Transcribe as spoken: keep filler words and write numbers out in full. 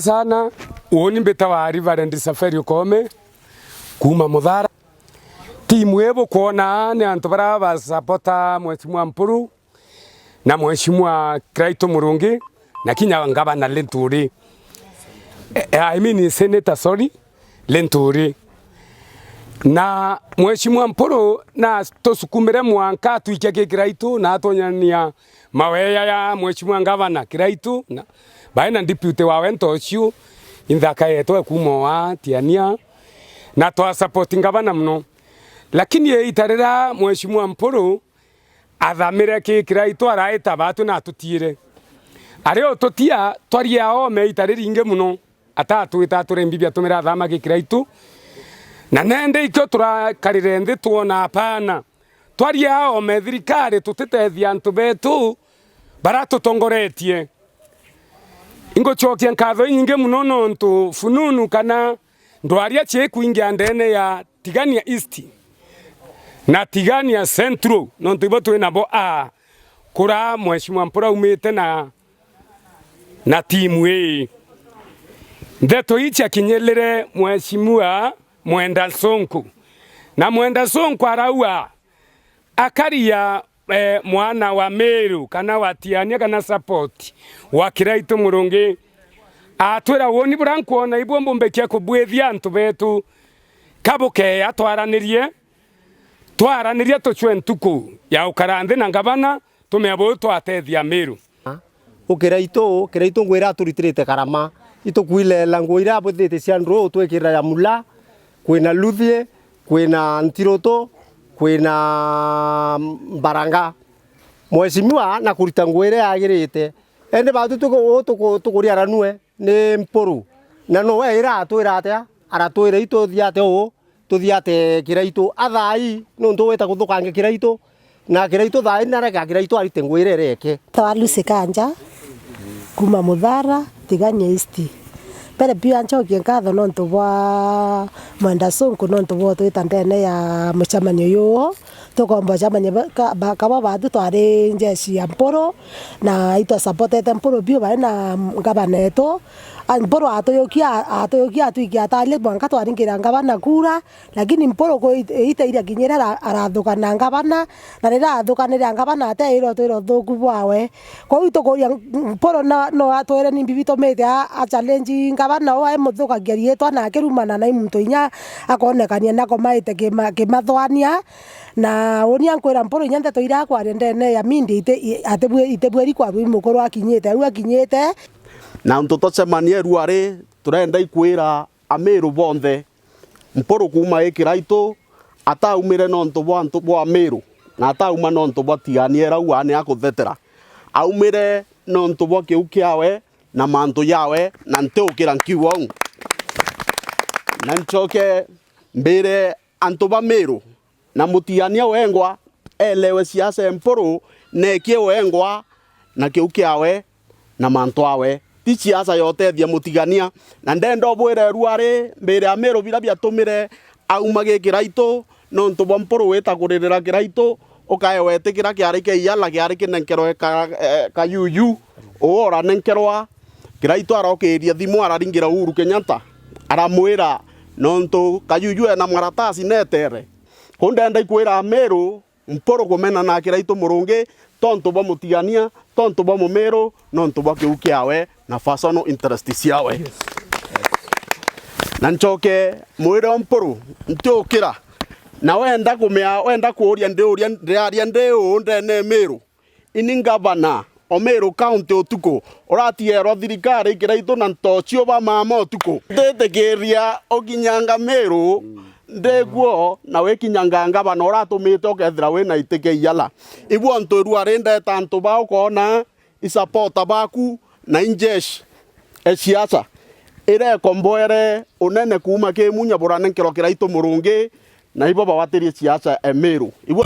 sana. Uuni mbitawa Reverend Saferi Ukome, kuuma Muthara. Timu ii bukwona ni antu baria basapota Mheshimiwa Mpuru na Mheshimiwa Kiraitu Murungi na kinya ngavana Linturi. Eh, I mean senator, sorry, Linturi. Na Mheshimiwa Mpuru na tusukumire mwanka atwikia ki Kiraitu na atonyania maweya ya Mheshimiwa Ngavana Kiraitu na baina deputy wawe ntocio inthaka yetwe kuuma wa Tiania, na twa support ngavana muno. Lakini iita riria Mheshimiwa Mpuru athamire ki Kiraitu araita batwi na atutiire. Ari ututia twaria ome iita riringi muno. Atatwita turembi biatumira athama gi Kiraitu. Na nende ikio turakarire nthi twona apana. Twaria aome thirikari tutitethia antu betu baratutongoretie. Ingucokia nkatho inyingi muno nontu fununu kana ndwaria ciikuingia ndene ya Tigania East na Tigania Central, nontu ibo twi nabo a kura Mheshimiwa Mpuru aumite na na timu ii. Ndeto ii ciakinyirire Mheshimiwa Mwenda Nsonko, na Mwenda Nsonko arauga akaria, eh, mwana wa Meru kana wa Tiania kana support wa Kiraitu Murungi, atwira, uuni buria nkwona ibuo mbumbikia kubwithia antu betu, ka bukeya twaranirie, twaranirie tucwe ntuku ya ukara nthi na ngavana, tumea buu twatethia Meru. U Kiraitu, Kiraitu ngwira aturitirite karama. Itukuilela nguo iria abwithite cia nduu twikirira ya mula, kwina luthie, kwina ntirutu, kwina mbaranga. Mheshimiwa na kurita nguo iria yagirite. Indi batu tuku-, tuku-, tukuria ranue ni Mpuru. Na nowe ira atwira atia? Aratwira ituthia atia uu? Tuthiate Kiraitu athai, nontu wita kuthukangia Kiraitu, na Kiraitu thai nareka Kiraitu arite nguo iria ireke. Tawa Lucy Kanja, kuma Muthara, Tigania East. Mbere biu ancokie nkatho nontu bwa Mwenda Sonko nontu bwa utwita ndene ya mucemanio yuu. Tukomba ucemanio ba-, ka-, ba-, kaba batu twari njeshi ya Mpuru, na itwasapotete Mpuru biu bari na ngavana etu. A, Mpuru atuyukia, atuyukia atwikia atari mwanka twaringira ngavana kura, lakini Mpuru ku it-, ita iria kinyire ara-, arathukana ngavana, na riria athukanire ngavana ateirwe twira uthuku bwawe. Kwou itukuria Mpuru no, no atwire nimbi bitumite a, a challenge ngavana uu ai muthukagia riitwa na akirumana na i muntu inya akonekania nakomaite kima-, kimathwania. Na uni ankwira Mpuru inya ndeto iria akwaria ndene ya media ite-, i-, atibwi-, itibweri kwabwi mukuru akinyite au akinyite. Na untu tucemanie rua ri, turenda ikwira Amiru bonthe, Mpuru kuuma i Kiraitu ataumire nontu bwa antu bwa Amiru, na atauma nontu bwa Tigania irauga ni akuthetera. Aumire nontu bwa kiu kiawe na mantu jawe, na ntiukira nkiuga uu. Na ncoke mbire antu ba Miru, na Mutigania wengwa elewe siasa e Mpuru nekie wengwa na kiu kiawe na mantu awe. Ti siasa ya utethia Mutigania. Na ndenda ubwire rua ri mbire Amiru bira biatumire auma gi Kiraitu, nontu bwa Mpuru wita kuririra Kiraitu, ukae wetikira kiari kia Iyala kiari kinenkerwe ka, eh, Kayuyu, uu uranenkerwa. Kiraitu arokiria thimu araringira Uhuru Kenyatta, aramwira, nontu Kayuyu ena maratasi netere. Kuu ndenda ikwira Amiru, Mpuru kumena na Kiraitu Murungi, tontu bwa Mutigania, tontu bwa Mumiru, nontu bwa kiu kiawe na personal interest ciawe. Na ncoke mwire o Mpuru, ntiukira. Na wenda kumea, wenda kuuria ndiuria, ndiaria ndi uu ndene Miru. Ini ngavana o Miru County utuku, uratigerwa thirikari i Kiraitu na ntocio ba mama utuku. Nditikiria ukinyanga Miru, ndikuo na wikinyanga ngavana uratumite ukethira wina iti kia Iyala. Ibu antu irua rindeta antu ba ukoona i supporter baku na i njeshi e siasa. Irekomboere unene kuuma ki Munya buranenkerwa Kiraitu Murungi, na ibo bawatirie siasa e Miru. Ibo